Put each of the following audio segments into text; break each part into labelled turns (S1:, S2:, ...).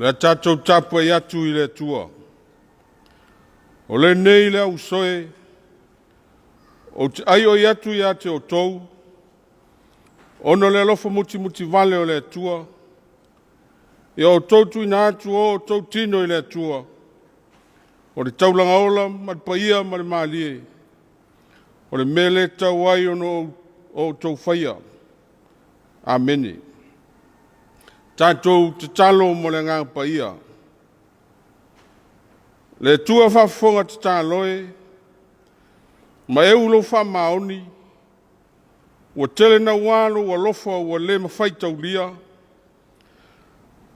S1: Le a tatou tapuai atu i le Atua. O lenei le ausoe, ou te aioi atu ia te outou, ona o le alofa mutimutivale o le Atua, ia outou tuuina atu o outou tino i le Atua, o le taulaga ola ma le paia ma le malie, o le mea lea e tatau ai ona outou faia. Amene. Tatou tatalo mo le Agaga Paia. Le Atua faafofoga tatalo e, ma e ulu faamaoni, ua tele naua lou alofa ua le mafai taulia,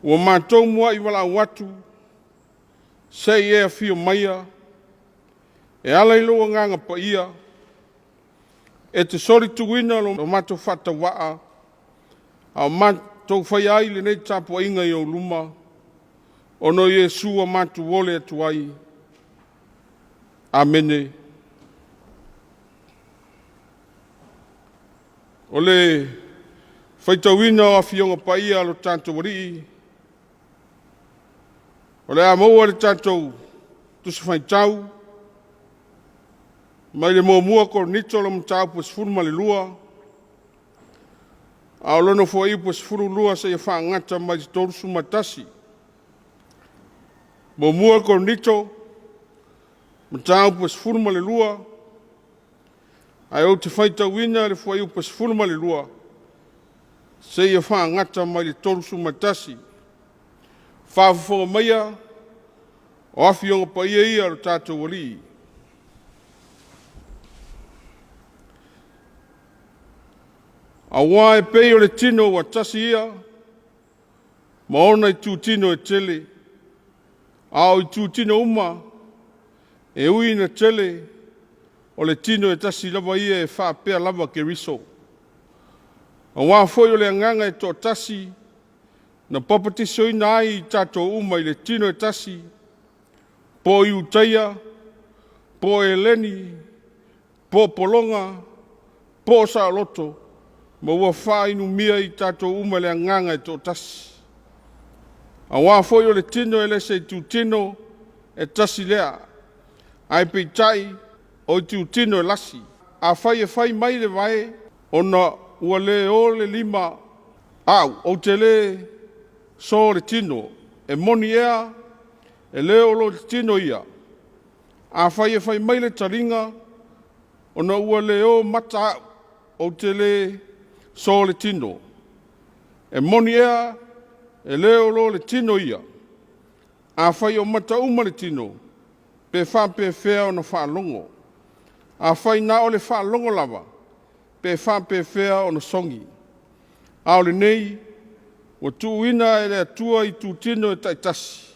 S1: ua matou muai valaau atu, se i e afio maia e ala i lou Agaga Paia, e te solituina lo matou faatauvaa, a o matou faia ai lenei tapuaiga i ou luma, ona o Iesu ua matou ole atu ai. Amene. O le faitauina o Afioga Paia a lo tatou Alii, o le a maua le tatou Tusi Faitau mai le 1 Korinito le mataupu 12, a o lona fuaiupu 12 seia faagata mai le 31. 1 Korinito, mataupu 12, ae ou te faitauina le fuaiupu 12 seia faagata mai le 31. Faafofoga maia, o Afioga Paia ia a lo tatou Alii. Aua e pei o le tino ua tasi ia, ma ona itutino e tele, a o itutino uma, e ui ina tele, o le tino e tasi lava ia e faapea lava Keriso. Aua foi o le Agaga e toatasi na papatisoina ai i tatou uma i le tino e tasi, po o Iutaia, po o Eleni, po o pologa, po o saoloto, ma ua faainumia i tatou uma i le Agaga e toatasi. Aua foi o le tino e le se itutino e tasi lea, ae peitai o itutino e lasi. Afai e fai mai le vae, ona ua le o le lima au, ou te le so le tino, e moni ea, e le o lo tino ia. Afai e fai mai le taliga, ona ua le o mata au, ou te le so le tino. E moni ea, e le o lo le tino ia. Afai o mata uma le tino, pe faapefea ona faalogo? Afai na o le faalogo lava, pe faapefea ona sogi? A o lenei, ua tuuina e le Atua itutino e taitasi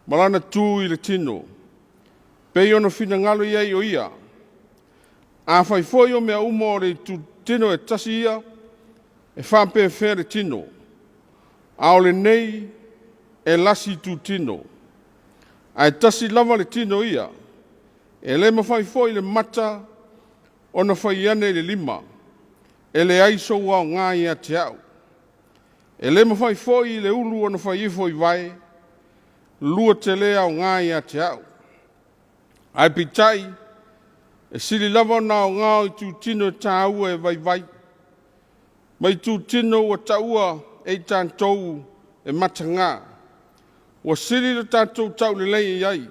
S1: ma lana tu i le tino, pei ona finagalo i ai o Ia. Afai foi o mea uma o le itutino e tasi ia, e faapefea le tino? A o lenei e lasi itutino, ae tasi lava le tino ia. E le mafai foi le mata ona fai ane i le lima, e leai sou aoga ia te au. E le mafai foi i le ulu ona fai ifo i vae, lua te le aoga ia te au. Ae peitai, e sili lava ona aoga o itutino e taua e vaivai, ma itutino ua taua e i tatou e mataga. Ua sili lo tatou taulelei i ai,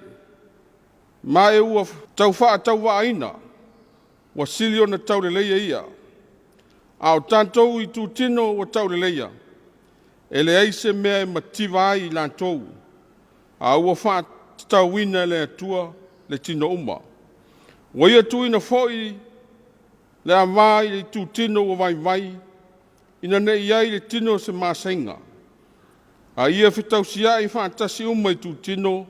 S1: ma e ua tau faatauvaaina, ua sili ona tauleleia ia. A o tatou itutino ua tauleleia, e leai se mea e mativa ai i latou, a ua faatatauina e le Atua le tino uma. Ua ia tuuina foi le ava i le itutino ua vaivai, ina ne i i ai i le tino se maseiga, a ia fetausiai faatasi uma itutino,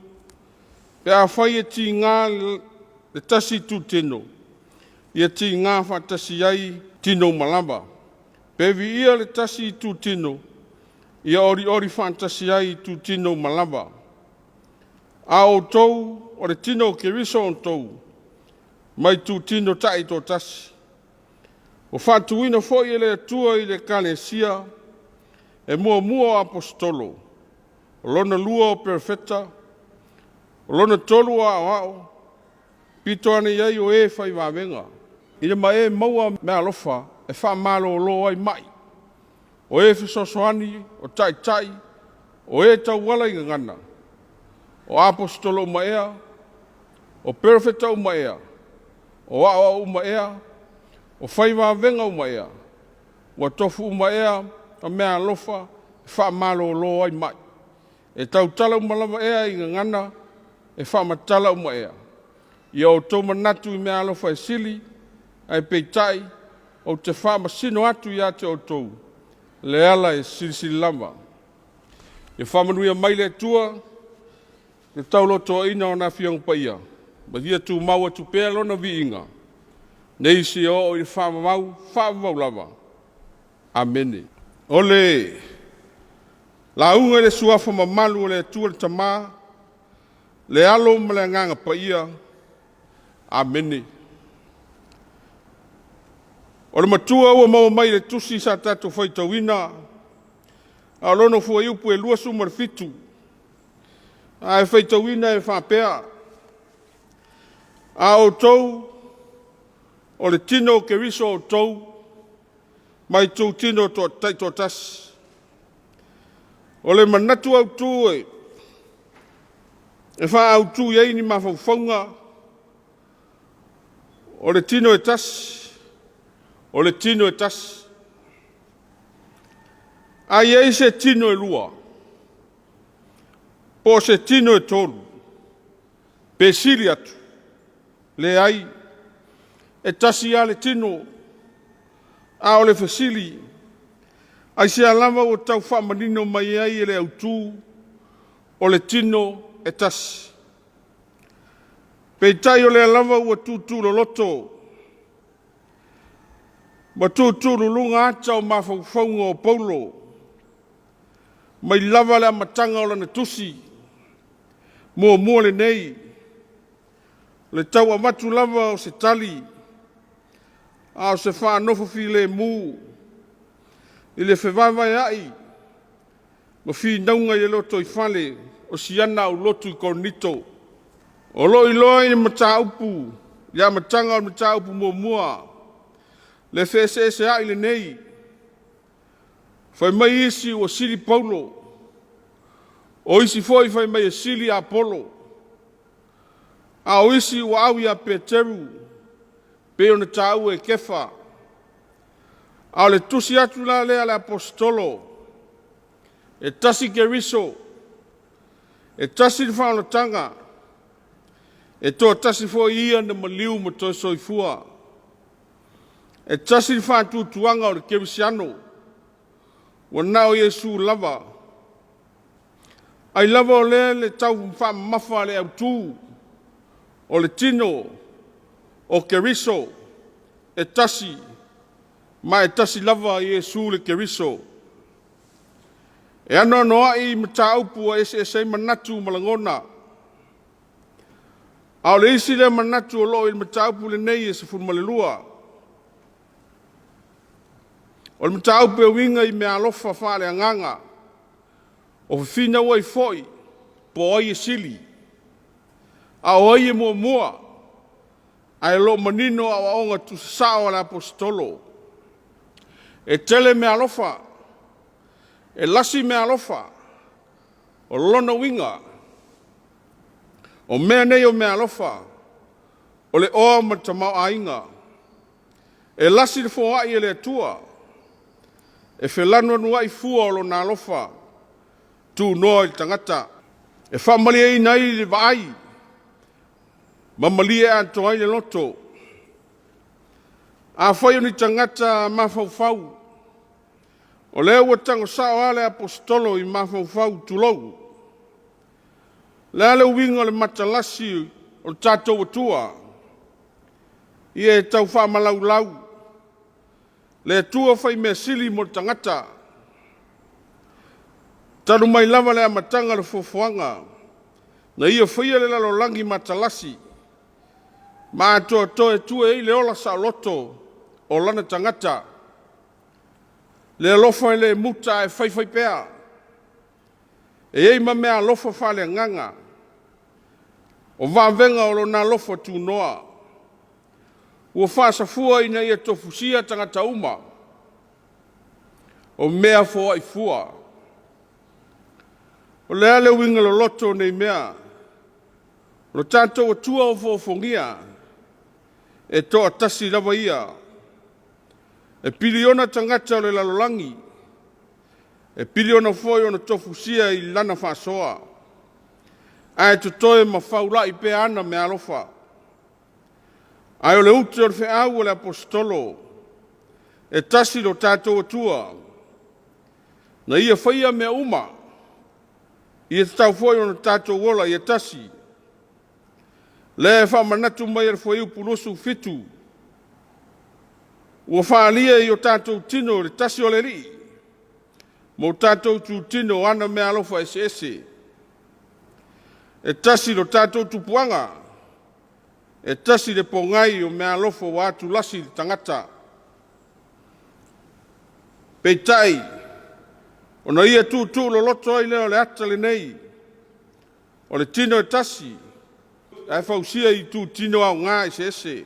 S1: pe afai e tiga le tasi itutino, ia tiga faatasi ai tino uma lava. Pe viia le tasi itutino, ia olioli faatasi ai itutino uma lava. A outou, o le tino o Keriso outou, ma itutino taitoatasi. Ua faatuina foi e le Atua i le ekalesia, e muamua o aposetolo, O lona lua o perofeta, o lona tolu o aoao, pito ane i ai o e fai vavega. Ina ma e maua meaalofa e faamalōlō ai ma'i, o e fesoasoani, o taitai, o e tauala i gagana, o aposetolo uma ea, o perofeta uma ea, o aoao uma ea, o fai vavega uma ea, ua tofu uma ea ma meaalofa e faamalōlō ai ma'i. E tautala uma lava ea i gagana, e faamatala uma ea. Ia outou manatu i meaalofa e sili, ae peitai, ou te faamasino atu ia te outou le ala e silisili lava. Ia faamanuia mai le Atua i le taulotoaina o Lana Afioga Paia, ma ia tumau atu pea Lona viiga, nei seia oo i le faavavau, faavavau lava. Amene. O le lauga i le suafa mamalu o le Atua le Tama, le Alo ma le Agaga Paia. Amene. O le matua ua maua mai i le tusi sa tatou faitauina, a o lona fuaiupu e 27, a e faitauina e faapea: “A outou o le tino o Keriso outou ma i outou tino taitoatasi.” O le manatu autu e faaautu i ai ni mafaufauga, o le tino e tasi, o le tino e tasi. A i ai se tino e lua, po o se tino e tolu, pe sili atu, leai, e tasi lava le tino. A o le fesili, aisea lava ua tau faamanino mai ai e le autu o le tino e tasi? Peitai o lea lava ua tuutuuloloto ma tuutuululuga ata o mafaufauga o Paulo mai lava le amataga o lana tusi muamua lenei, o le tau avatu lava o se tali, a o se faanofo filemu i le fevaevaea'i ma finauga i le lotoifale o si ana aulotu i Korinito. O lo o iloa i le mataupu i le amataga o le mataupu muamua le feeseeseai lenei. Fai mai isi ua sili Paulo, o isi foi fai mai e sili Apolo, a o isi ua au ia Peteru, pei ona taua e Kefa. A o le tusi atu la lea a le Aposetolo, e tasi Keriso, e tasi le faaolataga, e toatasi foi Ia na maliu ma toe soifua. E tasi le faatuatuaga o le kerisiano, ua na o Iesu lava. Ai lava o lea le tau faamamafa a le autu, o le tino o Keriso e tasi, ma e tasi lava Iesu le Keriso. E anoanoai mataupu ua eseese ai manatu ma lagona, a o le isi lea manatu o lo o i le mataupu lenei e 12. O le mataupu e uiga i meaalofa faaleagaga, o fefinauai foi po o ai e sili, a o ai e muamua, ae o lo o manino aoaoga tuusasao a le Aposetolo. E tele meaalofa, e lasi meaalofa. O lona uiga, o mea nei o meaalofa, o le oa ma le tamaoaiga. E lasi le foai e le Atua, e fealualuai fua o Lona alofa tunoa i le tagata, e faamalieina ai le vaai ma malie atoa ai le loto. Afai o ni tagata mafaufau, o lea ua tago sao lava le Aposetolo i mafaufau, tulou. O le a le uiga o le matalasi o le tatou Atua? Ia e tau faamalaulau le Atua fai mea sili mo le tagata. Talu mai lava le amataga o le foafoaga na ia faia le lalolagi matalasi ma atoatoa e tua i ai le ola saoloto o lana tagata. Le alofa e le muta ae faifai pea. E i ai ma meaalofa faaleagaga, o vavega o Lona alofa tunoa, ua faasafua ina ia tofusia tagata uma, o mea foai fua. O le a le uiga loloto o nei mea? O lo tatou Atua ofoofogia, e toatasi lava Ia. E piliona tagata o le lalolagi, e piliona foi ona tofusia i lana faasoa, ae totoe ma faulai pea ana meaalofa. Ae o le ute o le feau a le Aposetolo, e tasi lo tatou Atua, na Ia faia mea uma, ia tatau foi ona tatou ola ia tasi. Lea e faamanatu mai e le Fuaiupu 27, ua faaalia i o tatou tino le tasi o le Alii, ma o tatou itutino o ana meaalofa eseese. E tasi lo tatou tupuaga, e tasi le pogai o meaalofa ua atulasi i le tagata. Peitai, ona ia tuutuu loloto ai lea o le ata lenei, o le tino e tasi, ae fausia i itutino aoga eseese.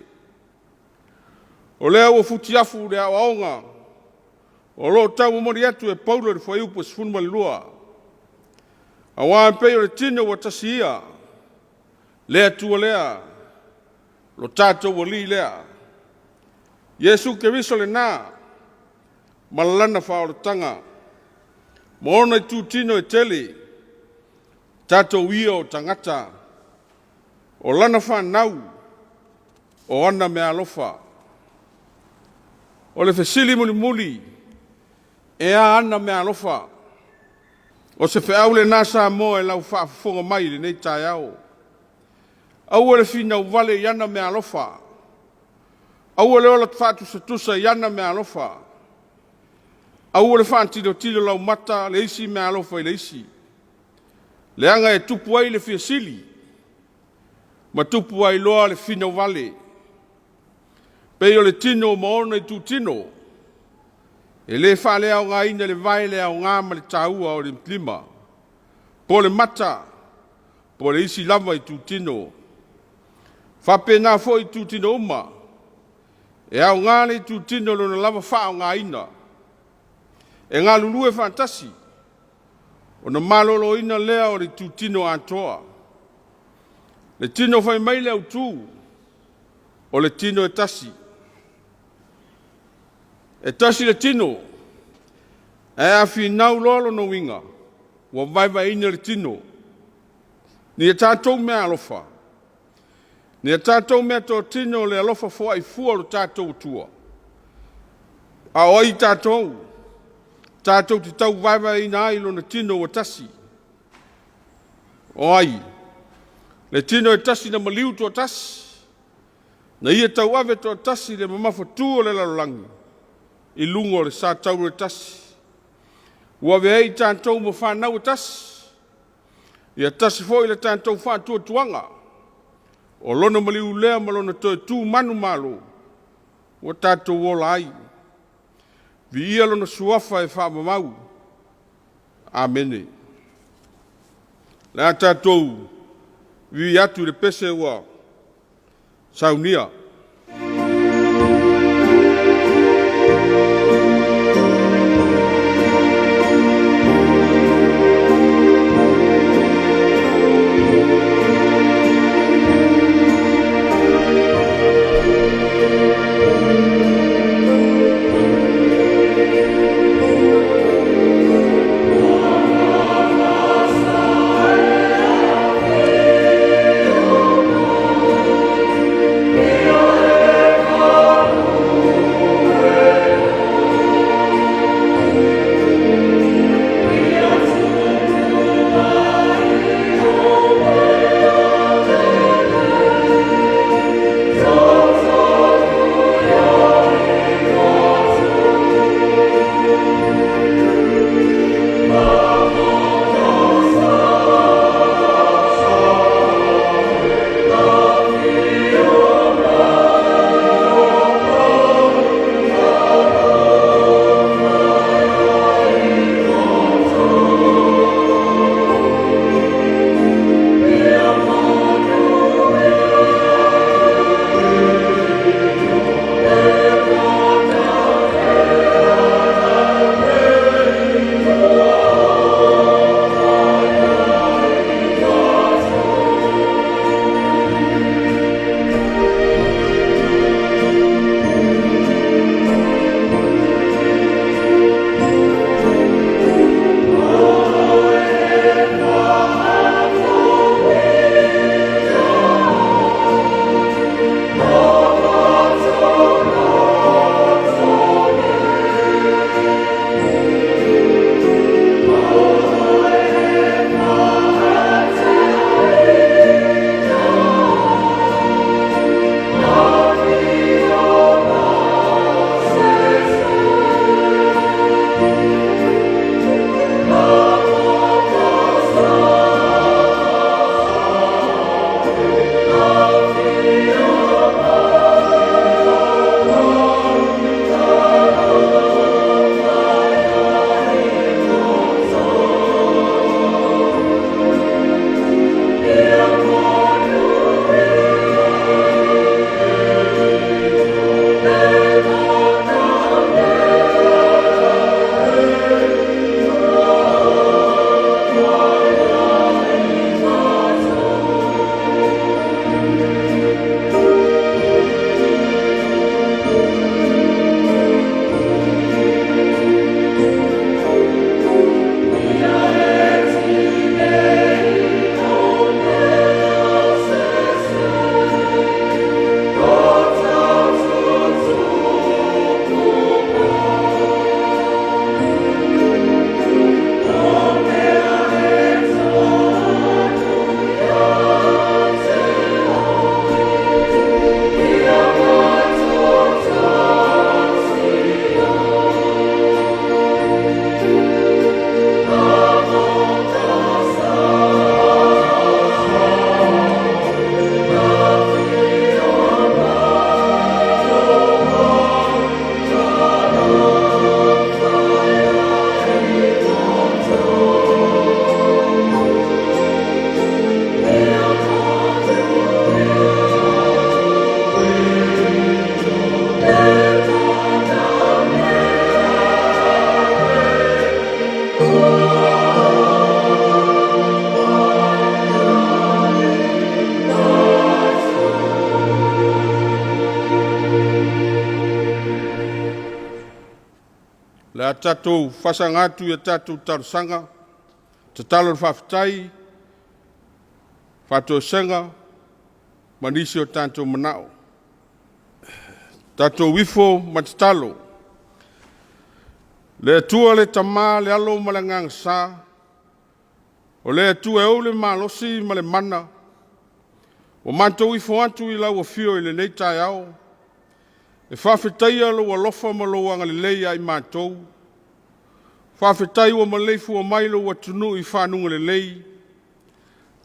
S1: O lea ua futiafu le aoaoga o lo o tau momoli atu e Paulo i le Fuaiupu 12, aua e pei o le tino ua tasi ia, le Atua lea, lo tatou Alii lea, Iesu Keriso lena ma lana faaolataga ma ona itutino e tele, tatou ia o tagata, o lana fanau, o ana meaalofa. O le fesili mulimuli, e a ana meaalofa? O se feau lena Samoa i lau faafofoga mai i lenei taeao. Aua le finau vale i ana meaalofa. Aua le ola faatusatusa i ana meaalofa. Aua le faatilotilo laumata le isi meaalofa i le isi, leaga e tupu ai le fia sili ma tupu ai loa le finau vale. Pei o le tino ma ona itutino, e le faaleaogaina e le vae le aoga ma le taua o le lima, po o le mata, po o le isi lava itutino. E faapena foi itutino uma, e aoga le itutino i lona lava faaaogaina, e galulue faatasi, ona maloloina lea o le itutino atoa. Le tino fai mai le autu, o le tino e tasi. E tasi le tino, ae a finau loa lona uiga, ua vaevaeina le tino. Ia tatou meaalofa, ia tatou meatotino le alofa foai fua o lo tatou Atua, a o ai tatou, tatou te tau vaevaeina ai lona tino ua tasi? O ai? Le tino e tasi na maliu toatasi, na ia tauave toatasi le mamafatu o le lalolagi i luga o le sa tauro e tasi, ua avea ai tatou ma fanau e tasi, ia tasi foi le tatou faatuatuaga, o lona maliu lea ma lona toe tu manumalo ua tatou ola ai. Viia lona suafa e faavavau. Amene. O le a tatou vivii atu i le pese ua saunia. Le a tatou faasaga atu i a tatou talosaga, tatalo le faafetai, faatoesega ma nisi o tatou manao. Tatou ifo ma tatalo. Le Atua le Tama, le Alo ma le Agaga Sa, o le Atua e ou le malosi ma le mana, ua matou ifo atu i lau afio i lenei taeao e faafetaia lou alofa ma lou agalelei ia i matou. Faafetai ua maleifua mai lou atunuu i fanuga lelei,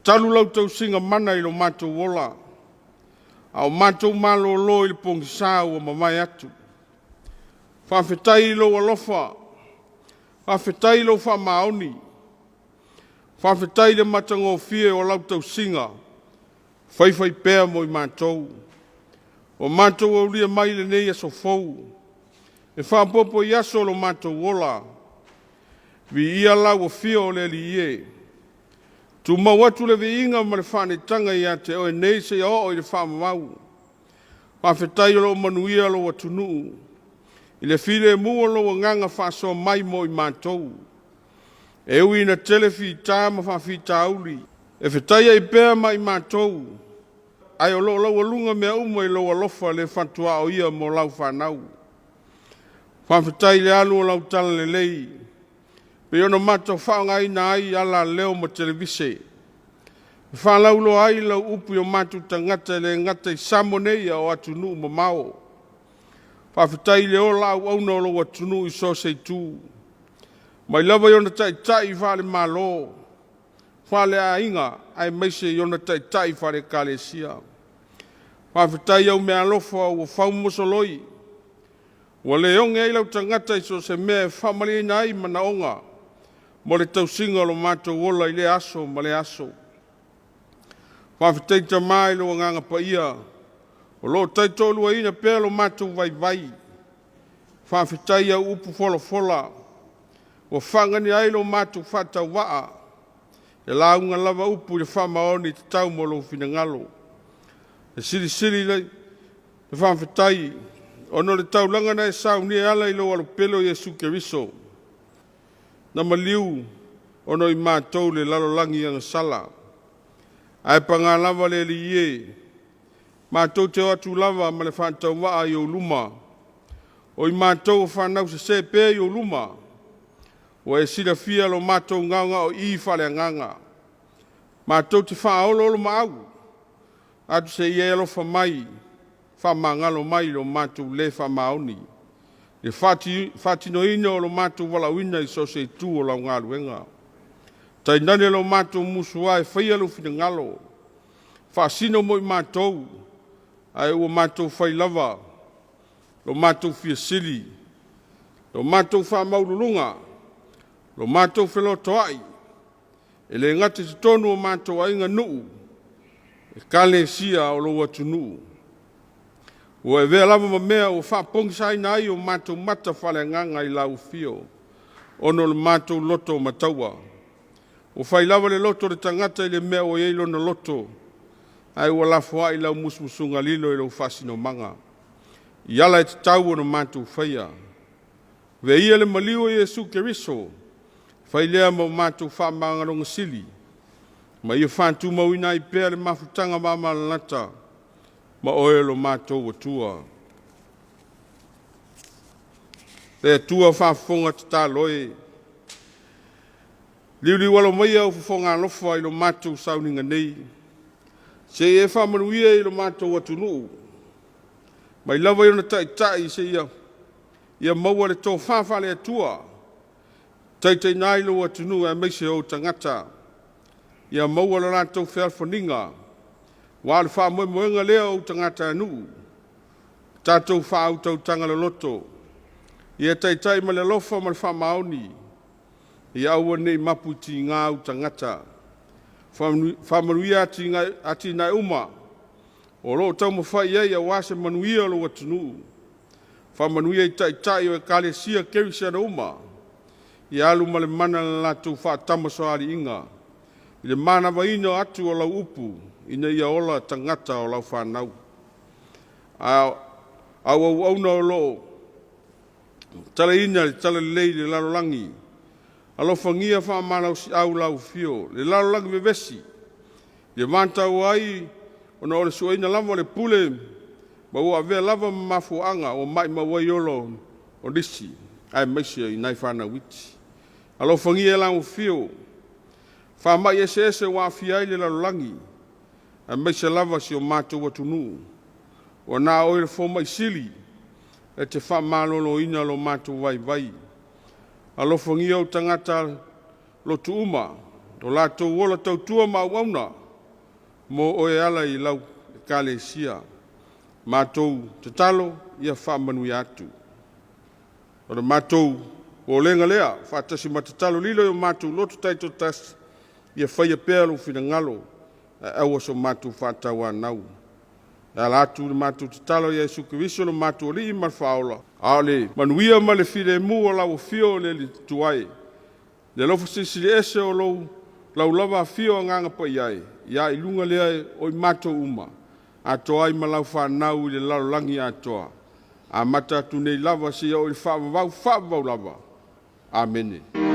S1: talu lau tausiga mana i lo matou ola, a o matou malolo i le pogisa ua mavae atu. Faafetai i lou alofa, faafetai i lou faamaoni, faafetai i le matagofie o lau tausiga faifaipea mo i matou. Ua matou aulia mai lenei aso fou e faaopoopo i aso o lo matou ola. Viia lau afio o le Alii e. Tumau atu le viiga ma le faaneetaga ia te oe nei seia oo i le faavavau. Faafetai o lo o manuia lou atunuu i le filemu o lou agaga faasoa mai mo i matou. E ui ina tele fita ma faafitauli e fetaiai pea ma i matou, ae o lo o laualuga mea uma i lou alofa le fatuaoia mo lau fanau. Faafetai i le alu o lau talalelei pei ona matou faaaogaina ai alaleo ma televise e faalauiloa ai lau upu i o matou tagata e le gata i Samoa nei a o atunuu mamao. Faafetai i le ola auauna o lou atunuu i so o se itu, mai lava i ona taitai faale-Malo, faale-aiga, aemaise i ona taitai faale-Ekalesia. Faafetai i au meaalofa ua faumosoloi, ua le oge ai lau tagata i so o se mea e faamalieina ai manaoga mo le tausiga o lo matou ola i lea aso ma lea aso. Faafetai Tama i lou Agaga Paia o lo o taitoaluaina pea lo matou vaivai. Faafetai i au upu folafola ua faagania ai lo matou faatauvaa, e lauga lava upu i le faamaoni tatau mo lou finagalo. E silisili le faafetai ona o le taulaga na e saunia e ala i lou Alopele o Iesu Keriso, na maliu ona o i matou le lalolagi agasala. Ae paga lava le Alii e, matou te o atu lava ma le faatauvaa i ou luma, o i matou o fanau sese pea i ou luma. Ua e silafia lo matou gaogaoii faaleagaga, matou te faaoloolomaau atu se i e alofa mai, faamagalo mai i lo matou le faamaoni, i le faatinoina o lo matou valaauina i so o se itu o lau galuega. Tainane lo matou musua e faia lou finagalo, faasino mo i matou, ae ua matou fai lava lo matou fia sili, lo matou faamaualuluga, lo matou felotoai, e le gata i totonu o matou aiga, nuu, ekalesia, a o lou atunuu. Ua avea lava ma mea ua faapogisaina ai o matou mata faaleagaga i lau afio, ona o le matou loto mataua. Ua fai lava le loto o le tagata i le mea ua i ai lona loto, ae ua lafoai lau musumusuga lilo i lou faasinomaga, i ala e tatau ona matou faia. Avea ia le maliu o Iesu Keriso, fai lea ma o matou faamagaloga sili, ma ia faatumauina ai pea le mafutaga mamalalata ma oe lo matou Atua. Le Atua faafofoga tatalo e, liuliualo maia au fofoga alofa i lo matou sauniga nei, se i e faamanuia i lo matou atunuu, mai lava i ona taitai seia ia maua le tofa faale-Atua, taitaiina ai lou atunuu aemaise ou tagata. Ia maua lo latou fealofaniga, aua o le faamoemoega lea o ou tagatanuu, tatou faautautaga loloto, ia taitai ma le alofa ma le faamaoni, ia aua ne i mapu i tiga ou tagata. Faamanuia atinae uma o lo o taumafai i ai aua se manuia o lou atunuu. Faamanuia i taitai o ekalesia kerisiano uma, ia alu ma le mana le latou faatamasoaliiga i le manavaina atu o lau upu, ina ia ola tagata o lau fanau. A o auauna o lo o Talaina le talalelei i le lalolagi, alofagia faamalosiau lau afio, le lalolagi vevesi, i le vatau ai ona o le sueina lava o le pule ma ua avea lava ma mafuaaga ua maumau ai ola o nisi, aemaise i nai fanau iti. Alofagia lau afio, faamai eseese ua aafia ai le lalolagi, aemaise lava si o matou atunuu. Ua na o oe le fomai sili e te faamaloloina lo matou vaivai. Alofagia ou tagata lotu uma, o latou ola tautua ma auauna mo oe e ala i lau ekalesia. Matou tatalo ia faamanuia atu. O le matou popolega lea, faatasi ma tatalo lilo i o matou loto taitoatasi, ia faia pea lou finagalo, ae aua so matou faatauanau. E ala atu i le matou tatalo ia Iesu Keriso lo matou Alii ma le Faaola, a o le manuia ma le filemu o lau afio o le Alii tuai, le alofa silisili ese o lou lau lava afio Agaga Paia e, ia i luga lea o i matou uma, atoa ai ma lau fanau i le lalolagi atoa. Amata atu nei lava seia oo i le faavavau, faavavau lava. Amene.